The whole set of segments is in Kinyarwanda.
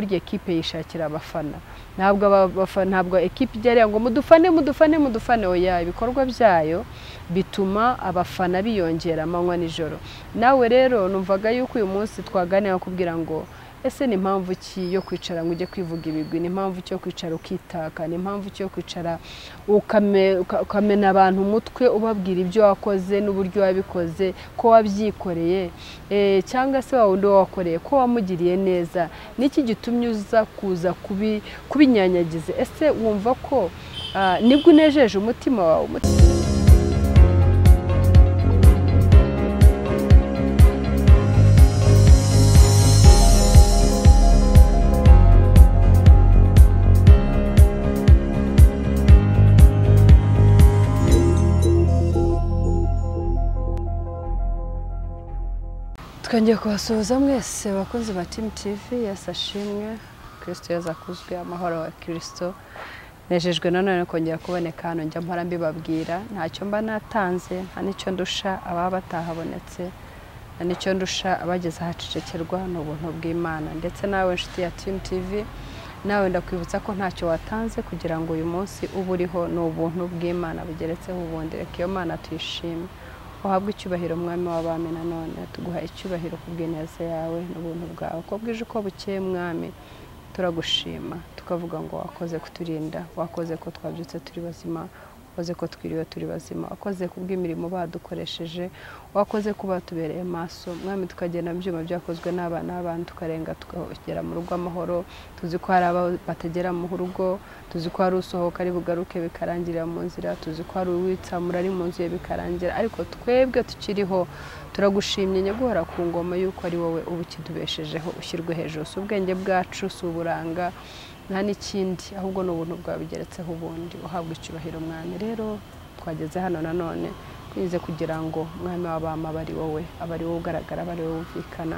Burya ekipe yishakira abafana, ntabwo abafana, ntabwo ekipe ijya ngo mudufane mudufane mudufane, oya, ibikorwa byayo bituma abafana biyongera amanywa nijoro. Nawe rero numvaga yuko uyu munsi twaganira kubwira ngo ese ni impamvu ki yo kwicara ngo ujye kwivuga ibigwi, ni impamvu ki yo kwicara ukitaka, ni impamvu ki yo kwicara ukamena abantu umutwe ubabwira ibyo wakoze n'uburyo wabikoze, ko wabyikoreye, cyangwa se wa wundi wakoreye ko wamugiriye neza, niki gitumye uza kuza kubinyanyagiza? Ese wumva ko nibwo unejeje umutima wawe? Twongeye kubasuhuza mwese abakunzi ba Team TV. Yesu ashimwe, Kristo yazakuzwe, amahoro ya Kristo. Nejejwe nanone kongera kuboneka hano, njya mpora mbibabwira ntacyo mba natanze, nta nicyo ndusha ababa batahabonetse, nta nicyo ndusha abageze ahacecekerwa, ni ubuntu bw'Imana. Ndetse nawe nshuti ya Team TV, nawe ndakwibutsa ko ntacyo watanze kugira ngo uyu munsi ube uriho, ni ubuntu bw'Imana bugeretseho ubundi. Reka iyo Mana tuyishime, uhabwe icyubahiro mwami w'abami. Nanone tuguha icyubahiro kubw'ineza yawe n'ubuntu bwawe, ko bwije uko bukeye mwami turagushima, tukavuga ngo wakoze kuturinda, wakoze ko twabyutse turi bazima, wakoze ko twiriwe turi bazima, wakoze kubw'imirimo badukoresheje, wakoze kuba tubereye maso mwami, tukagenda mu byuma byakozwe n'abana b'abantu, tukarenga tukagera mu rugo amahoro. Tuzi ko hari abo batagera mu rugo, tuzi ko hari usohoka ari bugaruke bikarangirira mu nzira, tuzi ko hari uwitsamura ari mu nzu ye bikarangira, ariko twebwe tukiriho turagushimye nyaguhora ku ngoma yuko ari wowe uba ukidubeshejeho, ushyirwe hejuru. Si ubwenge bwacu, si uburanga, nta n'ikindi, ahubwo ni ubuntu bwawe bugeretseho ubundi. Uhabwa icyubahiro mwami. Rero twageze hano nanone twize kugira ngo mwami w'abami abe ari wowe, abe ari wowe ugaragara, abe ari wowe wumvikana,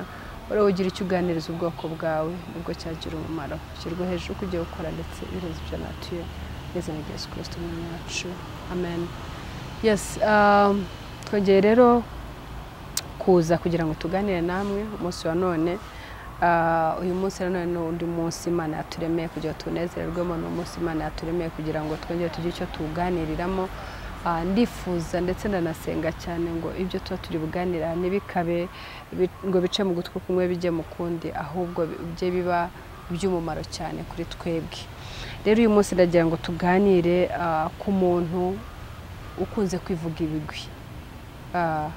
wowe ugira icyo uganiriza ubwoko bwawe, nibwo cyagira umumaro. Ushyirwe hejuru kujya gukora ndetse bireze ibyo natuye mu izina rya Yesu Kristo umwami wacu, amen. Yes, twongeye rero kuza kugira ngo tuganire namwe umunsi wa none. Uyu munsi nanone ni undi munsi Imana yaturemeye kugira ngo tunezererwemo, ni umunsi Imana yaturemeye kugira ngo twongere tugire icyo tuwuganiriramo. Ndifuza ndetse ndanasenga cyane ngo ibyo tuba turi buganira ntibikabe ngo bice mu gutwi kumwe bijye mu kundi, ahubwo bijye biba iby'umumaro cyane kuri twebwe. Rero uyu munsi ndagira ngo tuganire ku muntu ukunze kwivuga ibigwi,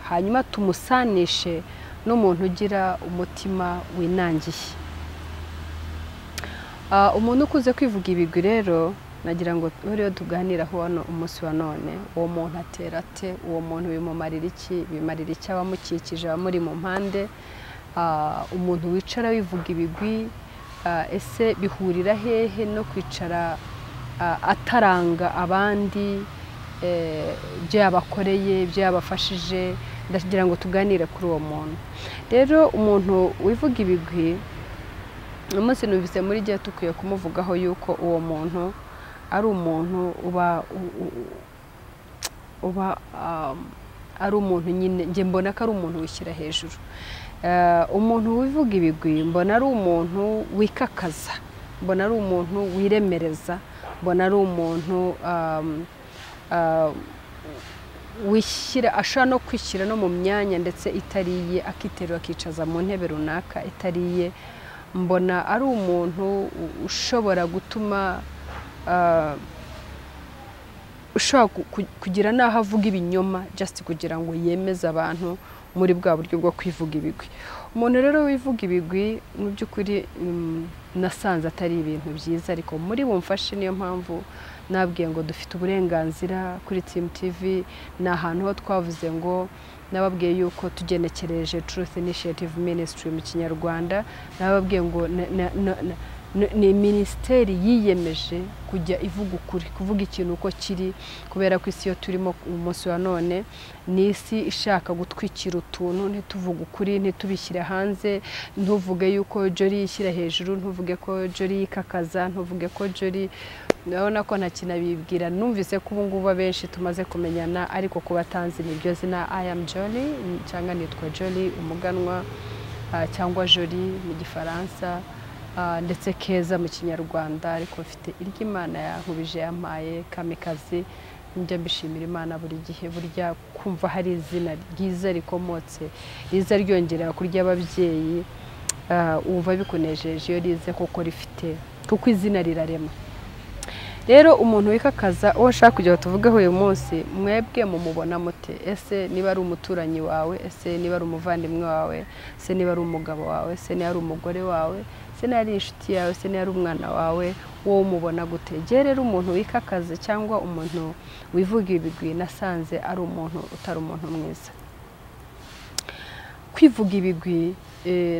hanyuma tumusanishe n'umuntu ugira umutima winangiye. Umuntu ukunze kwivuga ibigwi rero nagira ngo rero tuganiraho hano umunsi wa none, uwo muntu atera ate, uwo muntu bimumarira iki, bimarira iki abamukikije, abamuri mu mpande? Umuntu wicara wivuga ibigwi, ese bihurira hehe no kwicara ataranga abandi ibyo yabakoreye, ibyo yabafashije? Ndagira ngo tuganire kuri uwo muntu. Rero umuntu wivuga ibigwi, umunsi numvise muri gihe tukwiye kumuvugaho yuko uwo muntu ari umuntu uba ari umuntu nyine, njye mbona ko ari umuntu wishyira hejuru. Umuntu wivuga ibigwi mbona ari umuntu wikakaza, mbona ari umuntu wiremereza, mbona ari umuntu wishyira, ashobora no kwishyira no mu myanya ndetse itariye, akiterura akicaza mu ntebe runaka itariye. Mbona ari umuntu ushobora gutuma ushobora kugira n'aho avuga ibinyoma just kugira ngo yemeze abantu muri bwa buryo bwo kwivuga ibigwi. Umuntu rero wivuga ibigwi mu by'ukuri nasanze atari ibintu byiza, ariko muri bumfashe, niyo mpamvu nabwiye ngo dufite uburenganzira kuri Team TV. Ni ahantu ho twavuze ngo nababwiye yuko tugenekereje Truth Initiative Ministry mu Kinyarwanda, nababwiye ngo ni minisiteri yiyemeje kujya ivuga ukuri, kuvuga ikintu uko kiri, kubera ko isi yo turimo umunsi wa none ni isi ishaka gutwikira utuntu, ntituvuge ukuri, ntitubishyire hanze. Ntuvuge yuko Jolly yishyira hejuru, ntuvuge ko Jolly yikakaza, ntuvuge ko Jolly, ndabona ko ntakinabibwira. Numvise ko ubu ngubu abenshi tumaze kumenyana, ariko kuba atanzi niryo zina I am Jolly, cyangwa nitwa Jolly Umuganwa, cyangwa Jolly mu Gifaransa. ndetse keza mu Kinyarwanda, ariko mfite iry'Imana yankubije yampaye Kamikazi. Njya mbishimira Imana buri gihe, burya kumva hari izina ryiza rikomotse riza ryongera kurya ababyeyi, wumva bikunejeje iyo rize koko rifite, kuko izina rirarema. Rero umuntu wikakaza uwo ashaka kugira ngo tuvugeho uyu munsi, mwebwe mumubona mute? Ese niba ari umuturanyi wawe, ese niba ari umuvandimwe wawe, ese niba ari umugabo wawe, ese niba ari umugore wawe, ese niba ari inshuti yawe, ese niba ari umwana wawe, wowe umubona gute? Njye rero umuntu wikakaza cyangwa umuntu wivuga ibigwi nasanze ari umuntu utari umuntu mwiza. Kwivuga ibigwi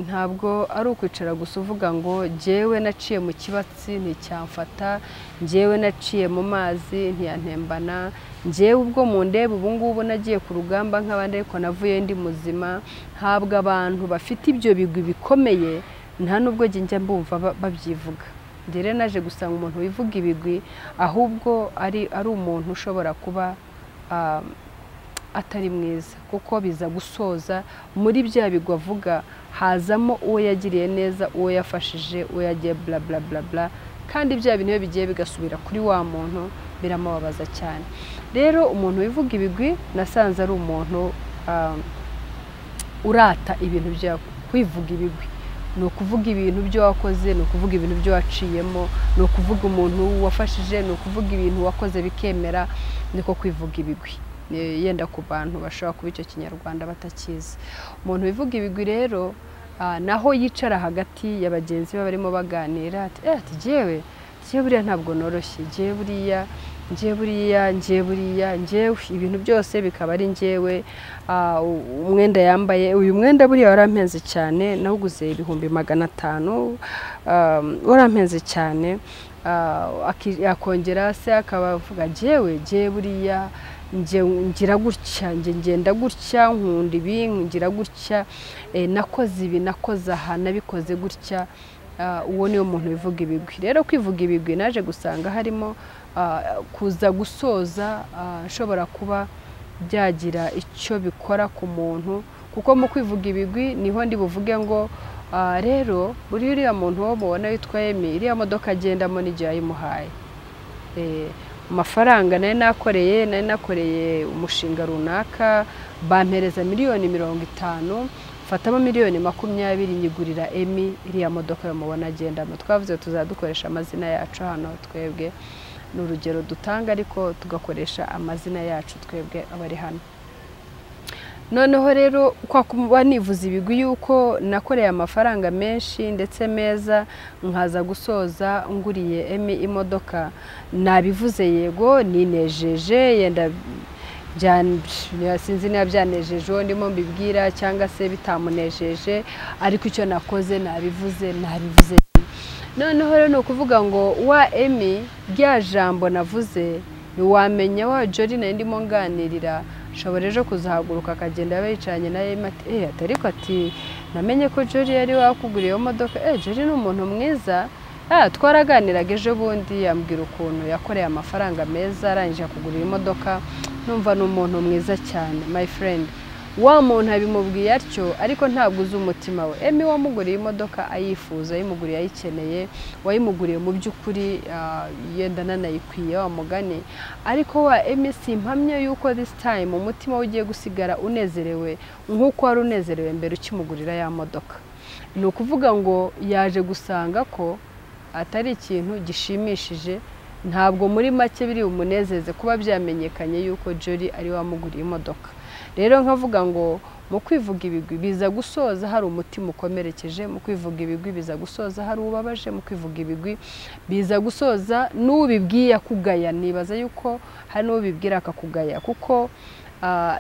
ntabwo ari ukwicara gusa uvuga ngo njyewe naciye mu kibatsi nticyamfata, njyewe naciye mu mazi ntiyantembana, njyewe ubwo mu ndebe ubu ngubu nagiye ku rugamba nk'abandi ariko navuye ndi muzima. Ntabwo abantu bafite ibyo bigwi bikomeye nta nubwo njya mbumva babyivuga. Njye rero naje gusanga umuntu wivuga ibigwi ahubwo ari umuntu ushobora kuba atari mwiza, kuko biza gusoza muri bya bigwi avuga hazamo uwo yagiriye neza, uwo yafashije, uwo yagiye bla bla bla bla, kandi bya bintu iyo bigiye bigasubira kuri wa muntu biramubabaza cyane. Rero umuntu wivuga ibigwi nasanze ari umuntu urata ibintu bya kwivuga ibigwi. Ni ukuvuga ibintu byo wakoze, ni ukuvuga ibintu byo waciyemo, ni ukuvuga umuntu wafashije, ni ukuvuga ibintu wakoze bikemera, niko kwivuga ibigwi. Yenda ku bantu bashobora kuba icyo Kinyarwanda batakizi. Umuntu wivuga ibigwi rero naho yicara hagati ya bagenzi be barimo baganira ati jyewe buriya ntabwo noroshye, jyewe buriya njyewe njyewe ibintu byose bikaba ari njyewe. Umwenda yambaye, uyu mwenda buriya warampenze cyane, nawuguze 500,000, warampenze cyane. Akongera se akaba avuga jyewe buriya ngira gutya, ngenda gutya, nkunda ibi, ngira gutya, nakoze ibi, nakoze aha, nabikoze gutya. Uwo niwo muntu wivuga ibigwi. Rero kwivuga ibigwi naje gusanga harimo kuza gusoza nshobora kuba byagira icyo bikora ku muntu, kuko mu kwivuga ibigwi niho ndi buvuge ngo rero buri uriya muntu wo mubona witwa Emi, iriya modoka agendamo n'igihe yayimuhaye, amafaranga nari nakoreye umushinga runaka, bampereza 50,000,000, fatamo 20,000,000 nyigurira Emi iriya modoka mubona agendamo. Twavuze tuzadukoresha amazina yacu hano twebwe, ni urugero dutanga ariko tugakoresha amazina yacu twebwe abari hano. Noneho rero kwa kuba nivuze ibigwi yuko nakoreye amafaranga menshi ndetse meza, nkaza gusoza nguriye Emi imodoka, nabivuze yego ninejeje, yenda sinzi niba byanejeje uwo ndimo mbibwira cyangwa se bitamunejeje, ariko icyo nakoze nabivuze. Noneho rero ni ukuvuga ngo wa Emi rya jambo navuze ntiwamenya wa Jolly nari ndimo nganirira, ashobora ejo kuzahaguruka akagenda yaba yicaranye na Emi ati ariko ati namenye ko Jolly yari wakuguriye iyo modoka, Jolly ni umuntu mwiza, twaraganiraga ejo bundi yambwira ukuntu yakoreye amafaranga meza arangije kugurira imodoka, numva ni umuntu mwiza cyane my friend. Wa muntu abimubwiye atyo ariko ntabwo uzi umutima we. Emi wamuguriye imodoka ayifuza, yayimuguriye ayikeneye, wayimuguriye mu by'ukuri yenda nanayikwiye wa mugani, ariko wa Emi simpamye yuko this time umutima we ugiye gusigara unezerewe nk'uko wari unezerewe mbere ukimugurira ya modoka. Ni ukuvuga ngo yaje gusanga ko atari ikintu gishimishije, ntabwo muri make biri umunezeze kuba byamenyekanye yuko Jolly ari wamuguriye imodoka. Rero nkavuga ngo mu kwivuga ibigwi biza gusoza hari umutima ukomerekeje, mu kwivuga ibigwi biza gusoza hari ubabaje, mu kwivuga ibigwi biza gusoza n'ubibwiye akugaya. Nibaza yuko hari n'ubibwira akakugaya, kuko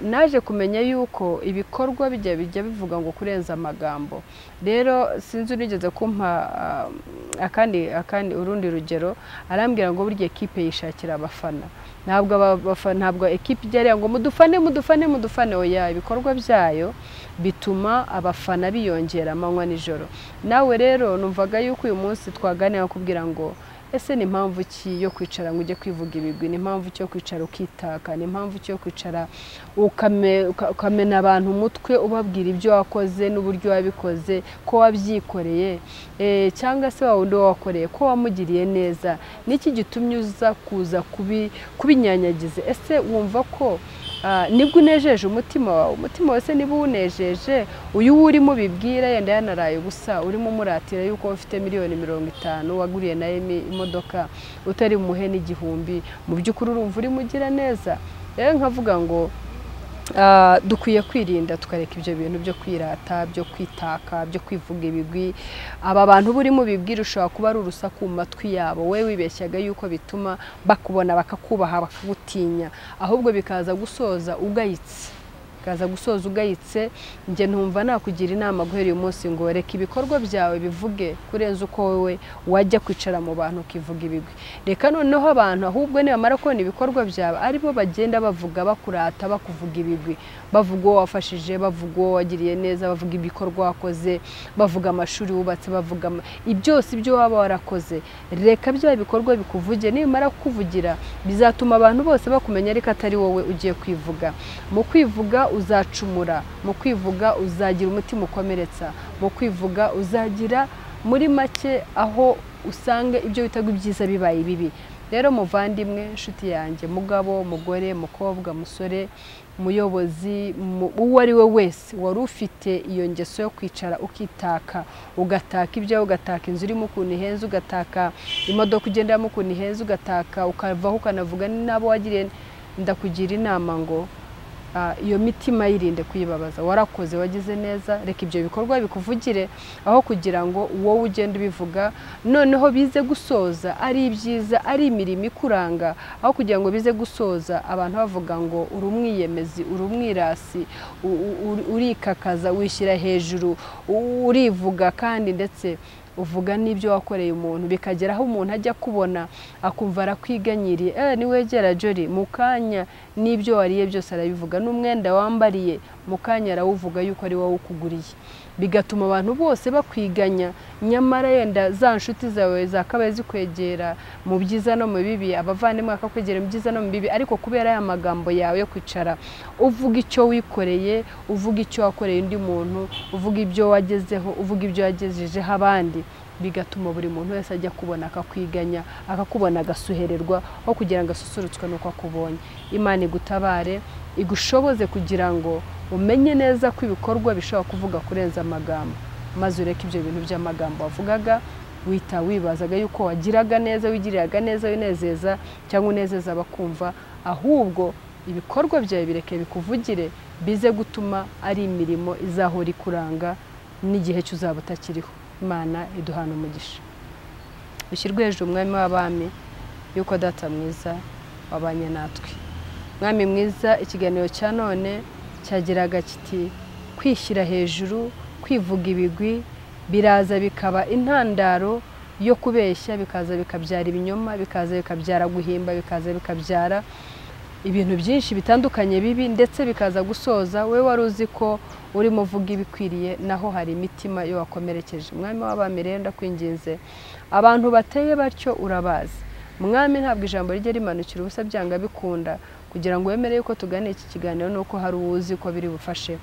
naje kumenya yuko ibikorwa bijya bivuga ngo kurenza amagambo. Rero sinzi unigeze kumpa akandi urundi rugero, arambwira ngo burya ekipe yishakira abafana, ntabwo ekipe ijya ngo mudufane mudufane mudufane, oya, ibikorwa byayo bituma abafana biyongera amanywa nijoro. Nawe rero numvaga yuko uyu munsi twaganira kubwira ngo Ese ni impamvu ki yo kwicara ngo ujye kwivuga ibigwi? Ni impamvu ki yo kwicara ukitaka? Ni impamvu ki yo kwicara ukamena abantu umutwe ubabwira ibyo wakoze n'uburyo wabikoze, ko wabyikoreye, cyangwa se wa wundi wakoreye ko wamugiriye neza? Niki gitumye uza kuza kubinyanyagiza? Ese wumva ko nibwo unejeje umutima wawe? Umutima wese niba unejeje, uyu urimo bibwira yenda yanaraye ubusa, urimo umuratira yuko ufite miliyoni 50 waguriye nayo imodoka, utari umuhe n'igihumbi, mu by'ukuri urumva urimo ugira neza? Rero nkavuga ngo dukwiye kwirinda, tukareka ibyo bintu byo kwirata, byo kwitaka, byo kwivuga ibigwi. Aba bantu burimo bibwira ushobora kuba ari urusaku mu matwi yabo, we wibeshyaga yuko bituma bakubona bakakubaha bakagutinya, ahubwo bikaza gusoza ugayitse, bikaza gusoza ugayitse. Njye ntumva nakugira inama guhera uyu munsi ngo reka ibikorwa byawe bivuge kurenza uko wowe wajya kwicara mu bantu ukivuga ibigwi. Reka noneho abantu ahubwo nibamara kubona ibikorwa byawe aribo bagenda bavuga, bakurata, bakuvuga ibigwi, bavuga uwo wafashije, bavuga uwo wagiriye neza, bavuga ibikorwa wakoze, bavuga amashuri wubatse, bavuga byose ibyo waba warakoze. Reka bya bikorwa bikuvuge, nibamara kukuvugira bizatuma abantu bose bakumenya, ariko atari wowe ugiye kwivuga. Mu kwivuga uzacumura, mu kwivuga uzagira umutima ukomeretsa, mu kwivuga uzagira muri make aho usanga ibyo witaga ibyiza bibaye bibi. Rero muvandimwe, inshuti yanjye, mugabo, mugore, mukobwa, musore, muyobozi, uwo ari we wese wari ufite iyo ngeso yo kwicara ukitaka, ugataka ibyawe, ugataka inzu urimo ukuntu ihenze, ugataka imodoka ugenderamo ukuntu ihenze, ugataka ukavaho ukanavuga n'abo wagiriye, ndakugira inama ngo iyo mitima yirinde kuyibabaza. Warakoze, wagize neza, reka ibyo bikorwa bikuvugire, aho kugira ngo wowe ugende ubivuga noneho bize gusoza ari ibyiza, ari imirimo ikuranga, aho kugira ngo bize gusoza abantu bavuga ngo uri umwiyemezi, uri umwirasi, urikakaza, wishyira hejuru, urivuga, kandi ndetse uvuga n'ibyo wakoreye umuntu, bikagera aho umuntu ajya kubona akumva arakwiganyiriye. Niwegera Jolly mu kanya n'ibyo wariye byose arabivuga, n'umwenda wambariye mu kanya arawuvuga yuko ari wowe ukuguriye, bigatuma abantu bose bakwiganya. Nyamara yenda za nshuti zawe zakabaye zikwegera mu byiza no mu bibi, abavandimwe bakakwegera mu byiza no mu bibi, ariko kubera ya magambo yawe yo kwicara uvuga icyo wikoreye, uvuga icyo wakoreye undi muntu, uvuga ibyo wagezeho, uvuga ibyo wagejejeho abandi, bigatuma buri muntu wese ajya kubona akakwiganya, akakubona agasuhererwa, aho kugira ngo asusurutswe nuko akubonye. Imana igutabare, igushoboze kugira ngo umenye neza ko ibikorwa bishobora kuvuga kurenza amagambo, maze ureke ibyo bintu by'amagambo wavugaga, wita wibazaga yuko wagiraga neza, wigiriraga neza, winezeza cyangwa unezeza abakumva, ahubwo ibikorwa byawe bireke bikuvugire, bize gutuma ari imirimo izahora ikuranga n'igihe cy'uzaba utakiriho. Imana iduhana umugisha. Ushyirwe hejuru Umwami w'abami, yuko Data mwiza wabanye natwe. Mwami mwiza, ikiganiro cya none cyagiraga kiti kwishyira hejuru, kwivuga ibigwi biraza bikaba intandaro yo kubeshya, bikaza bikabyara ibinyoma, bikaza bikabyara guhimba, bikaza bikabyara ibintu byinshi bitandukanye bibi, ndetse bikaza gusoza we wari uzi ko urimo uvuga ibikwiriye, naho hari imitima yo wakomerekeje. Mwami w'abami rero ndakwinginze, abantu bateye batyo urabazi. Mwami, ntabwo ijambo rijya rimanukira ubusa byanga bikunda, kugira ngo wemere yuko tugane iki kiganiro nuko hari uwuzi ko biri bufashe.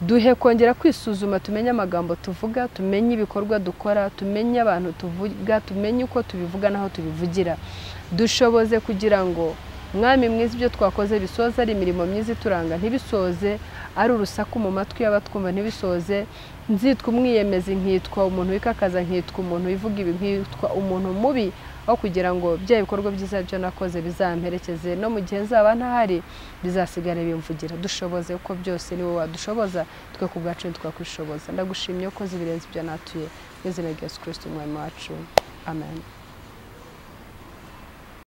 Duhe kongera kwisuzuma, tumenye amagambo tuvuga, tumenye ibikorwa dukora, tumenye abantu tuvuga, tumenye uko tubivuga naho tubivugira. Dushoboze kugira ngo Mwami mwiza ibyo twakoze bisoze ari imirimo myiza ituranga, ntibisoze ari urusaku mu matwi y'abatwumva, ntibisoze nzitwa umwiyemezi, nkitwa umuntu wikakaza, nkitwa umuntu wivuga ibi, nkitwa umuntu mubi, aho kugira ngo bya bikorwa byiza byo nakoze bizamperekeze no mu gihe nzaba ntahari bizasigara bimvugira. Dushoboze uko byose ni wowe wadushoboza, twe ku bwacu ntitwakwishoboza. Ndagushimye ko zibirenze ibyo natuye, mu izina rya Yesu Kristo Umwami wacu, amen.